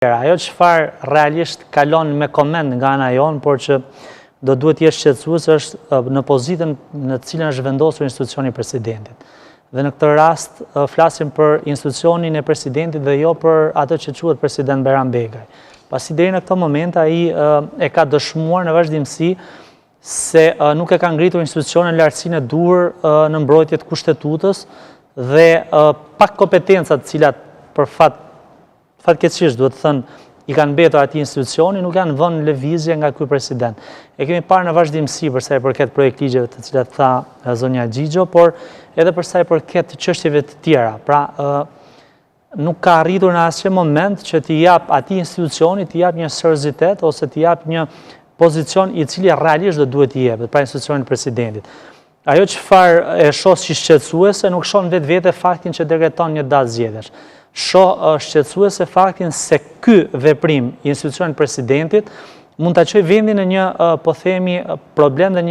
Ajo çfarë realisht kalon me koment nga ana jonë, por që do duhet të jetë shqetësuese është në pozitën në të cilën është vendosur institucioni i presidentit. Dhe në këtë rast flasim për institucionin e presidentit dhe jo për atë që quhet president Bajram Begaj. Pasi deri në këto moment ai e ka dëshmuar në vazhdimësi se nuk e ka ngritur institucionin në lartësinë e duhur në mbrojtje të kushtetutës dhe pak kompetenca të cilat për fat Fatkeqësisht, duhet thënë, i kanë mbetur atij institucioni, nuk janë vënë në lëvizje nga ky president. E kemi parë në vazhdimësi për sa i përket projektligjeve të cilat tha zonja Xhixho, por edhe për sa i përket çështjeve të tjera. Pra, nuk ka arritur në asnjë moment që t'i jap atij institucioni, t'i jap një seriozitet ose t'i jap një pozicion i cili realisht do duhet t'i jepet, pra institucionit të presidentit. Ajo çfarë e shoh si shqetësuese, nuk shoh në vetvete faktin që dekreton një datë zgjedhjesh. Shoh shqetësuese faktin se ky veprim i institucionit të presidentit mund ta çojë vendin në një, po themi, problem dhe një